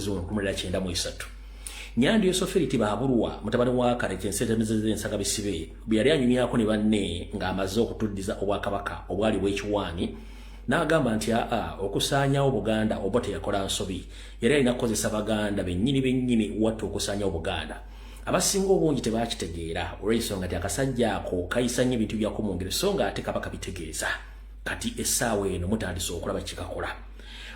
1993. Nyandi Yosoferi Tibaburwa, mutabani wa Kale Ensentaga Bisibe, bwe yali anyumyako ne banne ng'amaze okutuddiza obwakabaka obwali bw'ekiwaani, n'agamba nti aa, okusaanyawo Buganda oba teyakola nsobi, yali alina kukozesa Baganda bennyini bennyini watta okusaanyawo Buganda. Abasinga obungi tebakitegeera olw'ensonga nti akasajja ako kayisa nnyo ebintu byako mu ngeri, so nga ate kaba kabitegeeza. Kati essaawa eno mutandise okulaba kikakola.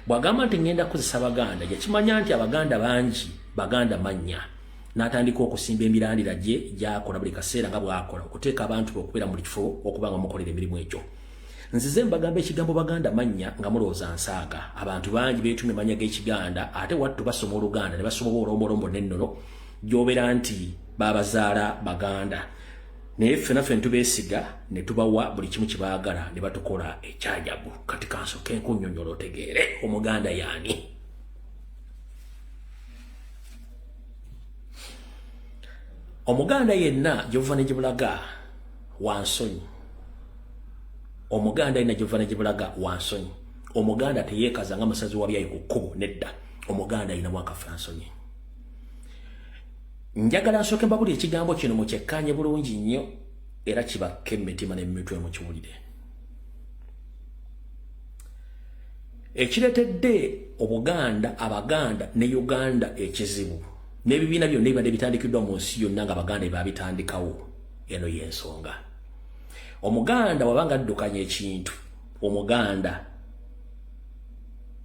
Bw'agamba nti ŋŋenda kukozesa Baganda, yakimanya nti Abaganda bangi Baganda mannya, n'atandika okusimba emirandira gye gy'akola buli kaseera nga bw'akola okuteeka abantu be okubeera mu kifo okuba nga mukolera emirimu egyo. Nzize mbagamba ekigambo Baganda mannya nga mulowooza nsaaga. Abantu bangi beetumye mannya g'Ekiganda, ate wattu basoma Oluganda ne basoma oba olombolombo n'ennono gy'obeera nti babazaala Baganda, naye ffena ffe ntubeesiga ne tubawa buli kimu kye baagala ne batukola ekyajabu. Kati kansooke nkunnyonnyola otegeere Omuganda yaani. Omuganda yenna gyebuva ne gyebulaga wansonyi. Omuganda yenna gyebuva ne gyebulaga wansonyi. Omuganda teyeekaza nga musazi wa byayi ku kkubo, nedda. Omuganda alinamu akafansonyi. Njagala nsooke mbabuli ekigambo kino mukyekkaanye bulungi nnyo era kibakke emitima n'emitwe mukiwulire. Ekireetedde Obuganda, Abaganda ne Uganda ekizibu n'ebibiina byonna ebibadde bitandikiddwa mu nsi yonna nga Abaganda ebabitandikawo, eno y'ensonga. Omuganda wabanga addukanya ekintu, Omuganda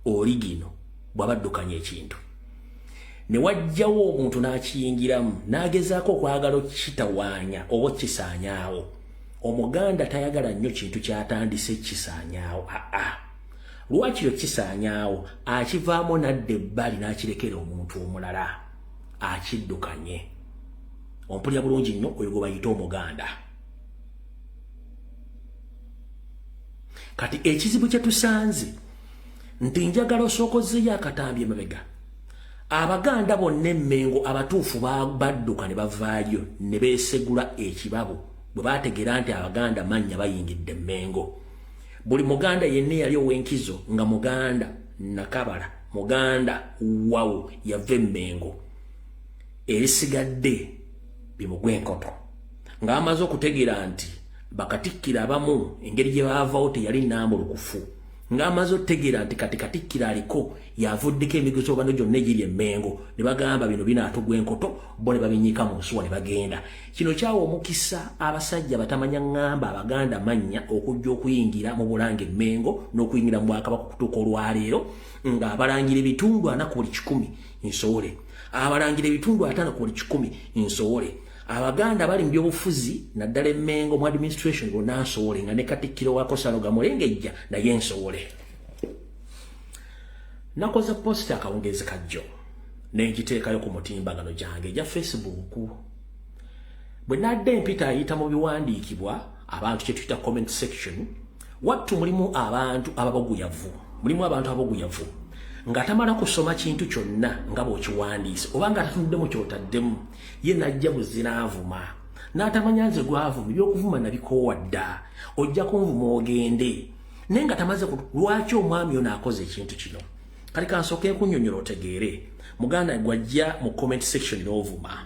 oligino bw'aba addukanya ekintu ne wajjawo omuntu n'akiyingiramu n'agezaako okwagala okukitawaanya oba okkisaanyaawo, Omuganda tayagala nnyo kintu kyatandise kisaanyaawo. Aa, lwakiro kisaanyaawo, akivaamu n'adda ebbali n'akirekera omuntu omulala akiddukanye. Ompulira bulungi nnyo? Oyo gwe bayita Omuganda. Kati ekizibu kye tusanze nti njagala osookozeyo akatambi emabega. Abaganda bonna Emmengo abatuufu badduka ne bavaayo ne beesegula ekibabo bwe baategeera nti Abaganda mannya bayingidde Emmengo. Buli Muganda yenna eyali ow'enkizo nga Muganda Nakabala, Muganda wawo, yava Emmengo. Ebisigadde bimugwa enkoto ng'amaze okutegeera nti bakatikkiro abamu engeri gye baavawo teyali nnambulukufu, ng'amaze okutegeera nti kati katikkiro aliko yavuddeko emigosobano gyonna egiri Emmengo, ne bagamba bino binaatugwa enkoto, bo ne babinyiika mu nsuwa ne bagenda. Kino kyawa omukisa abasajja batamanya ŋŋamba Abaganda mannya okujja okuyingira mu Bulange Emmengo n'okuyingira mu bwakabaka okutuuka olwaleero ng'abalangira ebitundu 40 ku buli 100 nsowole, abalangira ebitundu 50 ku buli 100 nsowole, Abaganda bali mu byobufuzi naddala Emmengo mu administration bonna nsowole, nga ne katikkiro wa Kosalo Gamulengejja naye nsowole. Nakoze post akawungeezi kajjo nengiteekayo ku mutimbagano gyange egya Facebook. Bwe nadda empita ayita mu biwandiikibwa abantu kye tuyita comment section, wattu mulimu abantu ababoguyavu, mulimu abantu ababoguyavu nga tamala kusoma kintu kyonna nga bw'okiwandiise oba nga tatunuddemu kyotaddemu, ye najja buzinaavuma n'atamanya nze gwavuma. Ebyokuvuma nabikoowa dda, ojja kunvuma ogende, naye nga tamaze. Lwaki omwami ono akoze ekintu kino? Kati kansooke nkunnyonnyola otegeere. Muganda gwajja mu comment section n'ovuma.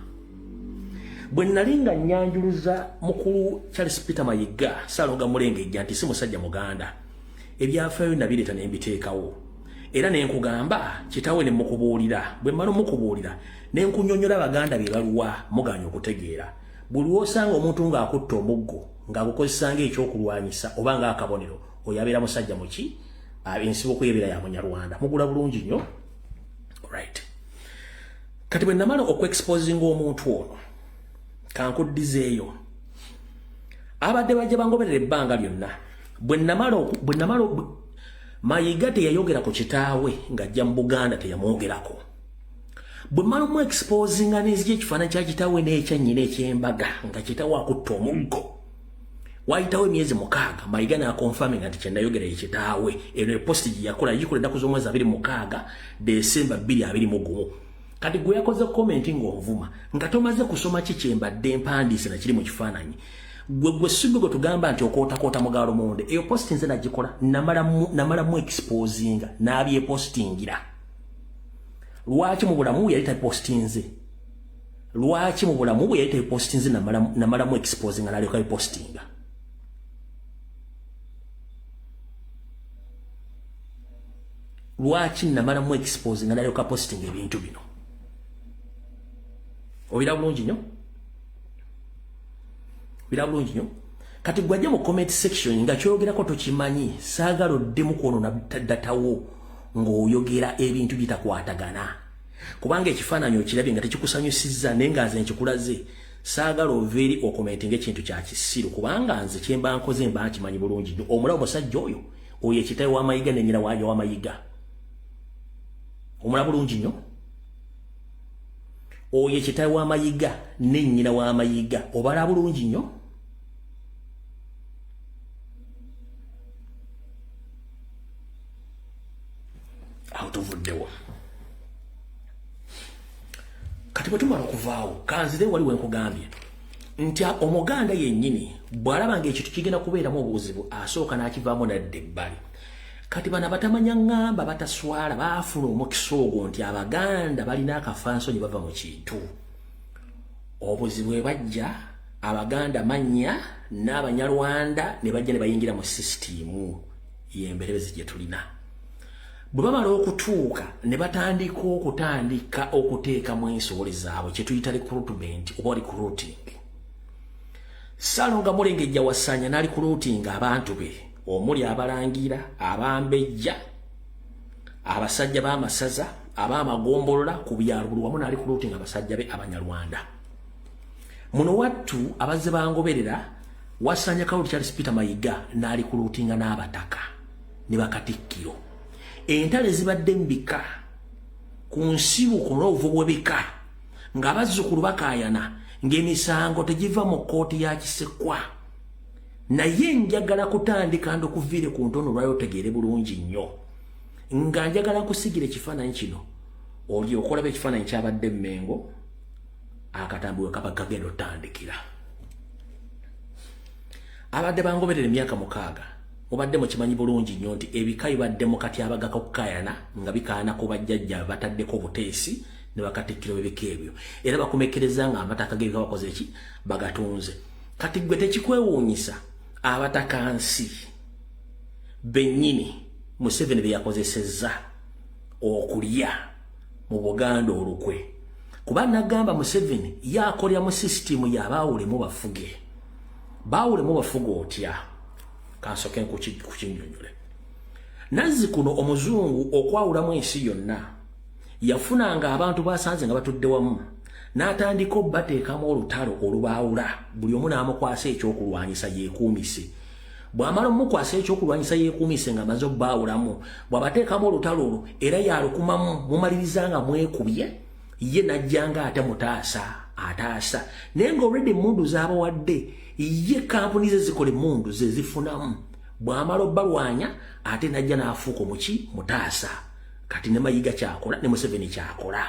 Bwe nali nga nnyanjuluza mukulu Charles Peter Mayiga Saalonga Mulengejja nti si musajja Muganda, ebyafaayo nabireeta ne mbiteekawo era ne nkugamba kitawe ne mukubuulira. Bwe mmala omukubuulira ne nkunyonnyola Abaganda be baluwa, muganya okutegeera. Buli lw'osanga omuntu ng'akutta omuggo ng'agukozesa ng'ekyokulwanyisa oba ng'akabonero, oyo abeera musajja muki? Ensibuko yebeera ya Munyarwanda. Mugula bulungi nnyo, right? Kati bwe namala okuexposinga omuntu ono, kankuddizeeyo abadde bajja bangoberera ebbanga lyonna. Bwe namala, Mayiga teyayogera ku kitaawe ng'ajja mu Buganda, teyamwogerako. Bwe mmala omu exposinga nenzija ekifaananyi kya kitaawe n'ekya nnyina ekyembaga nga kitaawe akutta omuggo, wayitawo emyezi 6 Mayiga n'aconfirminga nti kyenayogera ye kitaawe. Eno epost gye yakola yagikola ennaku z'omwezi 26 Desemba 2021. Kati gwe yakoze comment ng'onvuma nga tomaze kusoma ki kyembadde mpandiise nakiri mu kifaananyi. Gwe sigwe gwe tugamba nti okootakoota mugaalo monde. Eyo post nze nagikola, namala mu exposinga n'abyepostingira. Lwaki mu bulamu yali tapostinze? Lwaki mu bulamu bwe yali tapostinze namalamu exposing n'alyoka abipostinga? Lwaki namalamu exposing n'alyoka posting ebintu bino? Obira bulungi nnyo, obira bulungi nnyo. Kati gwajja mu comment section nga kyogerako tokimanyi, saagala oddemu kwonoona data wo ng'oyogera ebintu bitakwatagana, kubanga ekifaananyi okirabye nga tekikusanyusizza, naye nga nze nkikulaze. Saagala ova eri ocommentinga ekintu kya kisiru, kubanga nze kyemba nkoze mba nkimanyi bulungi nnyo. Omulaba omusajja oyo, oyo ekitawe wa Mayiga ne nnyina waayo wa Mayiga, omulaba bulungi nnyo. Oyo ekitawe wa Mayiga ne nnyina wa Mayiga, obala bulungi nnyo. Awo tuvuddewo. Kati bwe tumala okuvaawo, kanzire wali wenkugambye nti Omuganda yennyini bw'alaba ng'ekintu kigenda kubeeramu obuzibu, asooka n'akivaamu nadda ebbali. Kati bano abatamanya ŋŋamba bataswala baafuna omukisa ogwo nti Abaganda balina akafansonyi, bava mu kintu obuzibu bwe bajja. Abaganda mannya n'Abanyarwanda ne bajja ne bayingira mu sisitiimu y'emberebezi gye tulina. Bwe bamala okutuuka ne batandika okuteekamu ensowole zaabwe, kye tuyita recruitment oba recruiting. Ssalonga Mulengejja Wasanya n'arecruitinga abantu be, omuli abalangira, abambejja, abasajja b'amasaza, ab'amagombolola ku byalo, buli wamu n'arecruitinga abasajja be Abanyarwanda. Muno wattu abazze bangoberera, Wasanya Kawuli Charles Peter Mayiga n'arecruitinga n'abataka ne bakatikkiro. Entalo ezibadde mu bika ku nsibuko n'obuvo bw'ebika, ng'abazzukulu bakaayana, ng'emisango tegiva mu kkooti ya Kisekwa. Naye njagala kutandika ndokuviire ku ntono lwayo otegeere bulungi nnyo, nga njagala nkusigira ekifaananyi kino oli okolaba ekifaananyi kyabadde Mmengo, akatambi we kaba kagenda otandikira. Abadde bangoberera emyaka 6 mubadde mukimanyi bulungi nnyo nti ebika bibadde mu katyabaga k'okukaayana, nga bikaana ku bajjajja bataddeko obuteesi ne bakatikkiro b'ebika ebyo, era bakomekkereza nga amataka g'ebika bakoze ki? Bagatunze. Kati gwe tekikwewuunyisa abatakansi bennyini Museveni be yakozesezza okulya mu Buganda olukwe, kuba nagamba Museveni yakolera mu sisitimu yabaawulemu bafuge. Baawulemu bafuge otya? Kansoke nkukinnyonnyole. Nazzi kuno omuzungu okwawulamu ensi yonna, yafunanga abantu basanze nga batudde wamu n'atandika obbateekamu olutalo olubaawula, buli omu n'amukwasa ekyokulwanyisa yeekuumise. Bw'amala omukwasa ekyokulwanyisa yeekuumise ng'amaze obbaawulamu, bw'abateekamu olutalo olwo era yalukumamu, mumaliriza nga mwekubye, ye n'ajja nga ate mutaasa ataasa, naye nga already emmundu z'abawadde ye, kampuni ze zikola emmundu ze zifunamu. Bw'amala obbalwanya ate n'ajja n'afuuka omuki? Mutaasa. Kati ne Mayiga kyakola ne Museveni kyakola.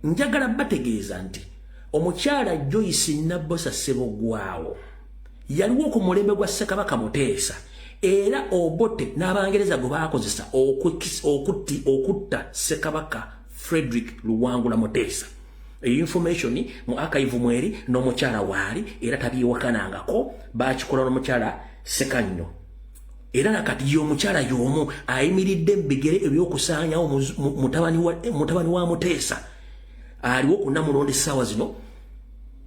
Njagala bategeeza nti omukyala Joyce Nabbosa Ssebogwawo yaliwo ku mulembe gwa Ssekabaka Muteesa, era Obote n'Abangereza gwe baakozesa okutta Ssekabaka Frederick Luwangula Muteesa. Eyo information mu archive mweri, n'omukyala waali era tabiwakanangako. Bakikola n'omukyala Sekannyo, era nakati ye omukyala y'omu ayimiridde mu bigere ebyokusaanyawo mutabani wa Muteesa aliwo ku Namulondo essaawa zino,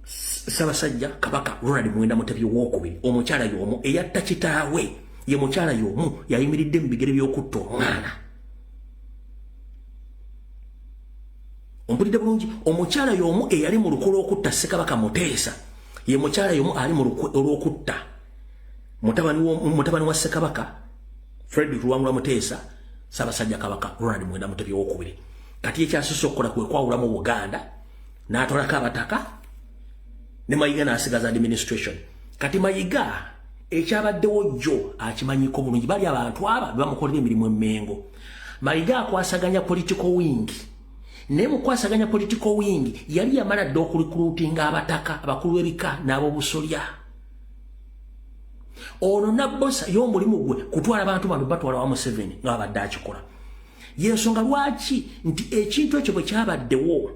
Ssaabasajja Kabaka Ronald Muwenda Mutebi Owokubiri. Omukyala y'omu eyatta kitaawe ye mukyala y'omu yayimiridde mu bigere by'okutta omwana. Ompulidde bulungi? Omukyala y'omu eyali mu lukwe lw'okutta Ssekabaka Muteesa ye mukyala y'omu ali mu lukwe olw'okutta mutabani wa Ssekabaka Frederick Luwangula Muteesa, Ssaabasajja Kabaka Ronald Muwenda Mutebi Owokubiri. Kati ekyasusse okukola kwe kwawulamu Buganda, n'atolako abataka ne Mayiga n'asigaza administration. Kati Mayiga ekyabaddewo jjo akimanyiko bulungi. Bali abantu aba bamukolera emirimu emmengo. Mayiga akwasaganya political wing, naye mukwasaganya political wing yali yamala dda okurecruitinga abataka, abakulu b'ebika n'ab'obusolya. Ono Nabbosa y'omulimu gwe kutwala abantu bano, batwala wa Museveni nga babadde akikola. Yensonga lwaki nti ekintu ekyo bwe kyabaddewo,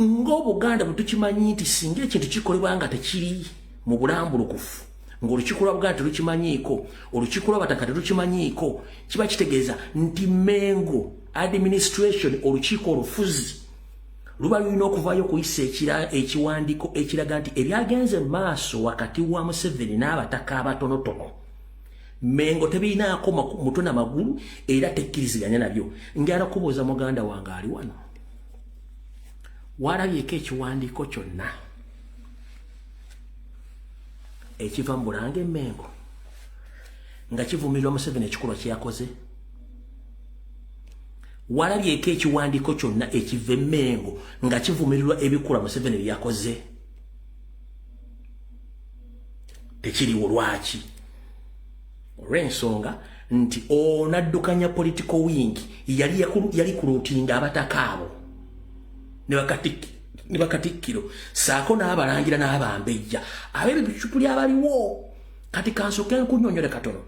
ng'Obuganda bwe tukimanyi nti singa ekintu kikolebwa nga tekiri mu bulambulukufu, ng'olukiiko lwa Buganda terukimanyiiko, olukiiko lw'abataka terukimanyiiko, kiba kitegeeza nti Mengo administration, olukiiko olufuzi, luba lulina okuvaayo okuyisa ekiwandiiko ekiraga nti ebyagenze maaso wakati wa Museveni n'abataka abatonotono, Mengo tebirinaako mutwe na magulu era tekkiriziganya nabyo. Njala kubuuza muganda wange ali wano, walabyeko ekiwandiiko kyonna ekiva mu Bulange Emmengo nga kivumirirwa Museveni ekikolwa kyeyakoze? Walabyeko ekiwandiiko kyonna ekiva Emmengo nga kivumirirwa ebikolwa Museveni byeyakoze? Tekiriwo. Lwaki? Olw'ensonga nti onaddukanya political wing yali kulutinga abataka abo ne bakatikkiro saako n'abalangira n'abambejja ab'ebicupuli abaliwo. Kati kansooke nkunnyonnyole katono.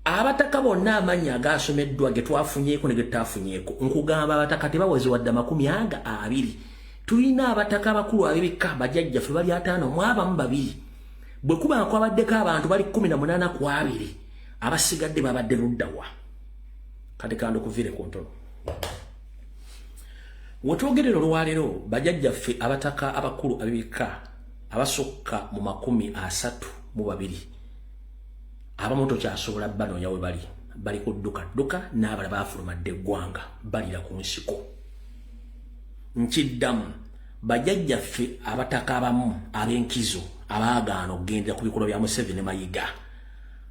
Abataka bonna amannya agasomeddwa ge twafunyeeko ne ge tutaafunyeeko, nkugamba abataka tebaweze wadde 20. Tulina abataka abakulu ab'ebika bajjajjaffe bali 52. Bwe kuba nga kwabaddeko abantu bali 18 ku 20, abasigadde babadde luddawa? Kati kandi okuviire ku ntono wetwogerera olwaleero, bajjajjaffe abataka abakulu ab'ebika abasukka mu 32, abamu tokyasobola banoonya we bali, bali kudduka dduka, n'abala baafulumadde eggwanga, balira ku nsiko. Nkiddamu, bajjajjaffe abataka abamu ab'enkizo abaagaana okugendera ku bikolwa bya Museveni ne Mayiga,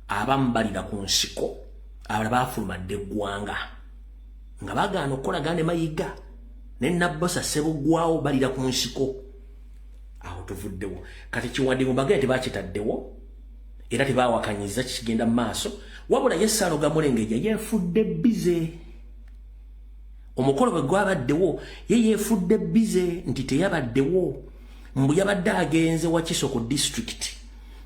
abamu balira ku nsiko, abalala baafulumadde eggwanga nga bagaana okukolagana ne Mayiga ne Nabbosa Ssebuggwawo, balira ku nsiko. Awo tuvuddewo. Kati kiwandiiko mbagende tebakitaddewo era tebawakanyiza kikigenda mu maaso, wabula ye Ssaalongo Mulengeja yeefudde busy. Omukolo bwe gwabaddewo, ye yeefudde busy nti teyabaddewo, mbu yabadde agenze Wakiso ku disitulikiti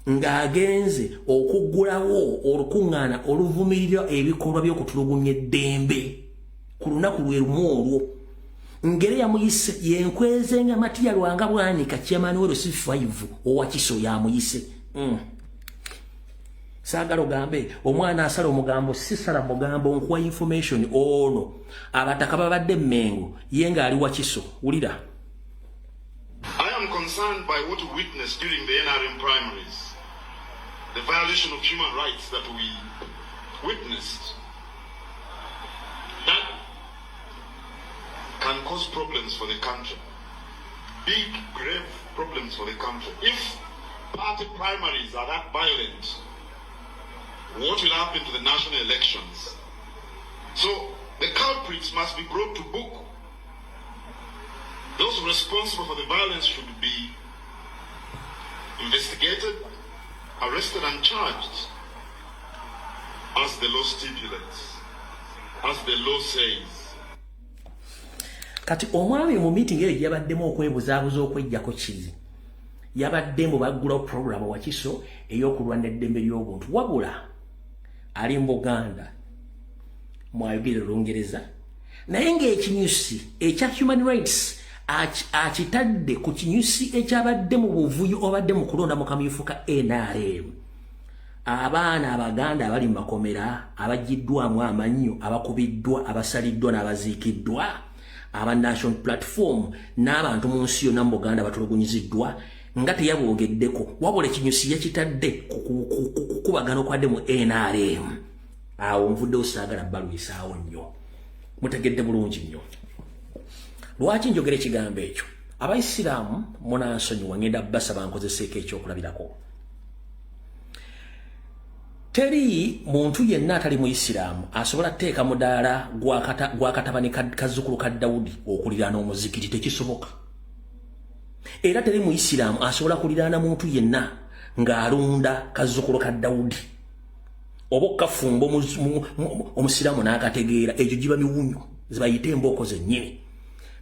ng'agenze okuggulawo olukuŋŋaana oluvumirira ebikolwa by'okutulugunya eddembe ku lunaku lwe lumu olwo. Ngere yamuyise yenkwezenga Matiya Lwanga Bwanika, chairman wa LC5 owakiso yamuyise. Saagala ogambe omwana asala omugambo, sisala mugambo, nkuwa information. Ono abataka babadde Mmengo, ye ng'ali Wakiso. Wulira. I am concerned by what we witnessed during the NRM primaries, the violation of human rights that we witnessed. That can cause problems for the country. Big, grave problems for the country. If party primaries are that violent, what will happen to the national elections? So the culprits must be brought to book. Those responsible for the violence should be investigated, arrested, and charged as the law stipulates, as the law says. Kati omwami mu meeting eyo yabaddemu okwebuzaabuza okwejjako kiri, yabadde mu baggulawo program Wakiso ey'okulwana eddembe ly'obuntu, wabula ali mu Buganda mwayogere Olungereza, naye ng'ekinyusi ekya human rights akitadde ku kinyusi ekyabadde mu buvuyo obadde mu kulonda mu kamyufu ka NRM, abaana Abaganda abali mu makomera, abagiddwamu amannyo, abakubiddwa, abasaliddwa n'abaziikiddwa, aba National Platform n'abantu mu nsi yonna mu Buganda batulugunyiziddwa, nga teyabwogeddeko, wabula ekinyusi yakitadde kukubagana okwadde mu NRM. Awo nvuddewo, saagala balwisaawo nnyo, mutegedde bulungi nnyo lwaki njogera ekigambo ekyo. Abaisiraamu munansonyiwa, ngenda basaba nkozeseeko ekyokulabirako. Teri muntu yenna atali Muisiraamu asobola kuteeka mudaala gwa katabani kazzukulu ka Dawudi okuliraana omuzikiti, tekisoboka. Era teri Muisiraamu asobola kuliraana muntu yenna ng'alunda kazzukulu ka Dawudi oba okukafumba omusiraamu n'akategeera. Egyo giba miwunyo zibayite embooko zennyini.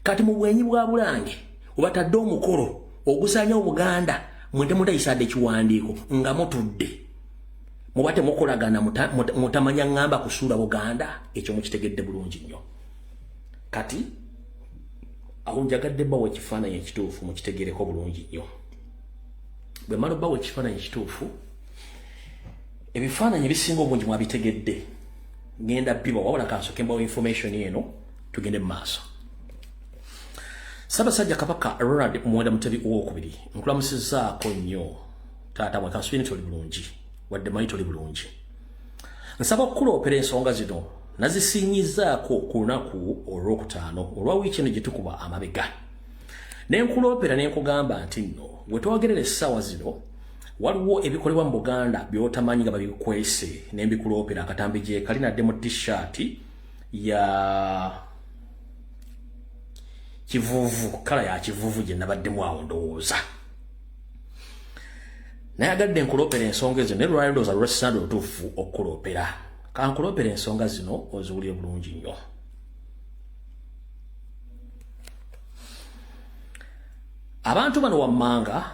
Kati mu bwenyi bwa Bulange obatadde omukolo ogusaanya Obuganda, mwente mutayisadde ekiwandiiko nga mutudde. Muba temukolagana, mutamanya ŋŋamba kusuula Buganda. Ekyo mukitegedde bulungi nnyo. Kati awo njagadde bawa ekifaananyi ekituufu, mukitegereko bulungi nnyo. Bwe mala obbawa ekifaananyi ekituufu, ebifaananyi ebisinga obungi mwabitegedde, ngenda biba wabula kansooke mbawa information eno, tugende mu maaso. Ssaabasajja Kabaka Ronald Muwenda Mutebi Owokubiri, nkulamusizaako nnyo taata mwe. Kansubire nti oli bulungi, wadde manyi toli bulungi. Nsaba okukuloopera ensonga zino nazisinyizaako ku lunaku olwokutaano olwa wiiki eno gye tukuba amabega, ne nkuloopera ne nkugamba nti nno we twogerera essaawa zino waliwo ebikolebwa mu Buganda by'otamanyi nga babikwese, ne mbikuloopera. Akatambi gye kali nadde mu T-shirt ya kivuuvu, colour ya kivuuvu gye nabaddemu awo. Ndowooza nayagadde nkuloopera ensonga ezo, naye lwali ndowooza lwessandu olutuufu okukuloopera. Kankuloopera ensonga zino oziwulire bulungi nnyo. Abantu bano wammanga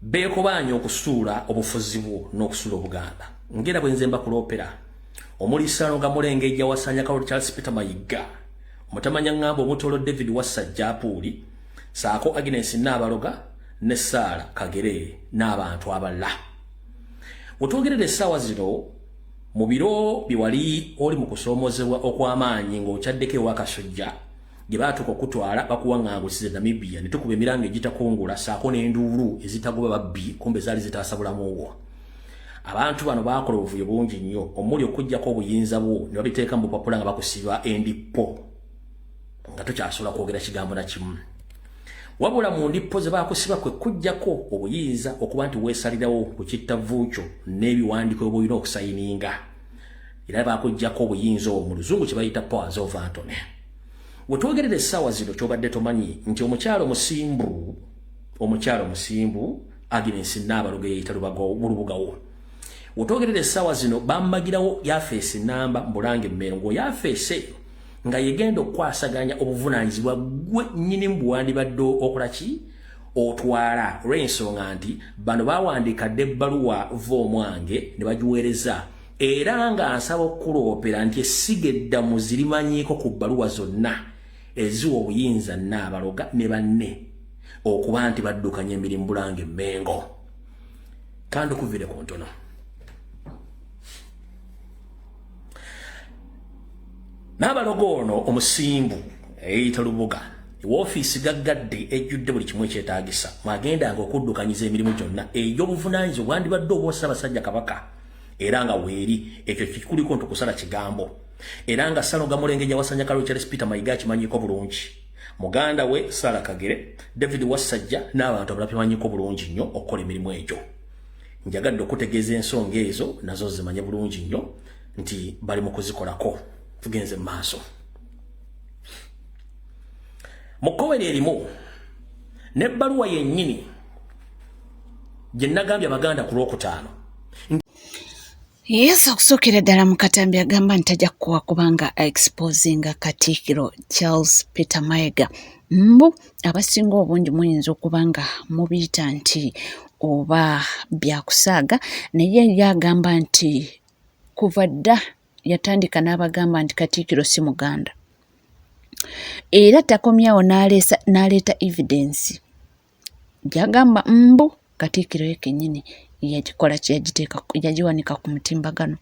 beekobaanya okusuula obufuzi bwo n'okusuula Obuganda, ngera bwe nze mbakuloopera, omuli Ssalonga Mulengejja Wasanya Kaloli Charles Peter Mayiga, Omutamanya Ŋŋamba Omutolo David Wassajja Apuuli, saako Agnes Nnaabaloga ne Saala Kagere n'abantu abalala. Wetwogerera essaawa zino, mu biro bye wali oli mu kusoomozebwa okw'amaanyi ng'okyaddeko ewa Kasujja gye baatuuka okutwala bakuwaŋŋangusize Namibia, ne tukuba emiranga egitakungula saako n'enduulu ezitagoba babbi, kumbe zaali zitaasa bulamu bwo. Abantu bano baakola obuvuyo bungi nnyo, omuli okuggyako obuyinza bwo ne babiteeka mu bupapula nga bakusiba endippo nga tokyasobola kwogera kigambo na kimu. Wabula mu ndippo ze baakusiba kwe kuggyako obuyinza okuba nti weesalirawo ku kittavu kyo n'ebiwandiiko bye olina okusayininga, era baakuggyako obuyinza obwo, mu Luzungu kye bayita powers of attorney. Wetwogerera essaawa zino, kyobadde tomanyi nti omukyalo omusimbu Agnes Nnaabaloga yeyita Lubugawo, wetwogerera essaawa zino bamagirawo yafeesi namba mbulange Mmengo, yafeesi eyo nga yegenda okukwasaganya obuvunaanyizibwa gwe nnyini buwandibadde okola ki otwala, olw'ensonga nti bano bawandiika dde ebbaluwa va omwange ne bagiweereza. Era nga nsaba okukuloopera nti essiga eddamuzi limanyiiko ku bbaluwa zonna eziwa obuyinza Nnaabaloga ne banne okuba nti baddukanya emirimu Bulange Emmengo. Kandi okuvire ku ntono, Naabaloga ono omusimbu eyeyita Lubuga, woofiisi gaggadde ejjudde buli kimu ekyetaagisa mwagendanga okuddukanyiza emirimu gyonna egy'obuvunaanyizibwa bwandibadde obwa Ssaabasajja Kabaka, era nga weeri ekyo kikuliko nti okusala kigambo. Era nga Ssalonga Mulengejja Wasanya Kaloli Charles Peter Mayiga akimanyiko bulungi, muganda we Sara Kagere, David Wassajja n'abantu abalala bimanyiko bulungi nnyo okukola emirimu egyo. Njagadde okutegeeza ensonga ezo nazo zimanye bulungi nnyo nti bali mu kuzikolako. Tugenze mu maaso. Mu kkowero erimu n'ebbaluwa yennyini gye nagambye Abaganda ku Lwokutaano. Yesu okusookera ddala mu katambi agamba nti tajja kukuwa kubanga exposinga Katikkiro Charles Peter Mayiga. Mbu abasinga obungi muyinza okuba nga mubiyita nti oba byakusaaga, naye ye agamba nti kuva dda yatandika n'abagamba nti Katikkiro si Muganda. Era takomyawo n'aleeta evidence gy'agamba mbu Katikkiro ye kennyini yagikola ki, yagiteeka, yagiwanika ku mutimbagano.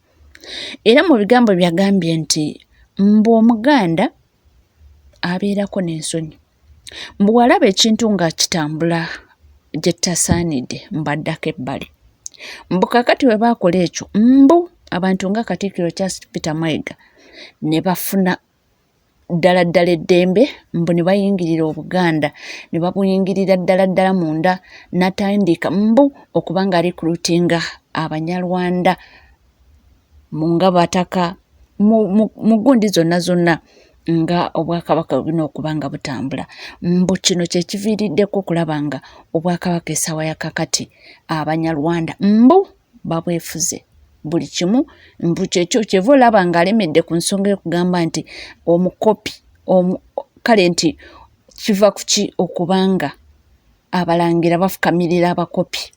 Era mu bigambo byagambye nti mbu Omuganda abeerako n'ensonyi, mbu bw'alaba ekintu nga kitambula gye kitasaanidde mbu addako ebbali. Mbu kaakati bwe baakola ekyo, mbu abantu nga Katikkiro Charles Peter Mayiga ne bafuna ddala ddala eddembe, mbu ne bayingirira Obuganda, ne babuyingirira ddala ddala munda, n'atandika mbu okuba nga recruitinga Abanyarwanda mu nga bataka mu gundi zonna zonna nga Obwakabaka bulina okuba nga butambula. Mbu kino kye kiviiriddeko okulaba nga Obwakabaka essaawa ya kakati Abanyarwanda mbu babwefuze buli kimu. Mbu kyekyo kyeva olaba ng'alemedde ku nsonga y'okugamba nti omukopi kale nti kiva ku ki okubanga abalangira bafukamirira abakopi.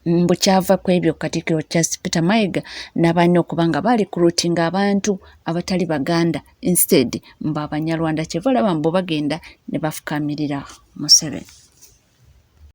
Mbu kyava ku ebyo Katikkiro Charles Peter Mayiga n'abanne okuba nga barecruitinga abantu abatali Baganda, instead mbu Abanyarwanda, kyeva olaba mbu bagenda ne bafukamirira Museveni.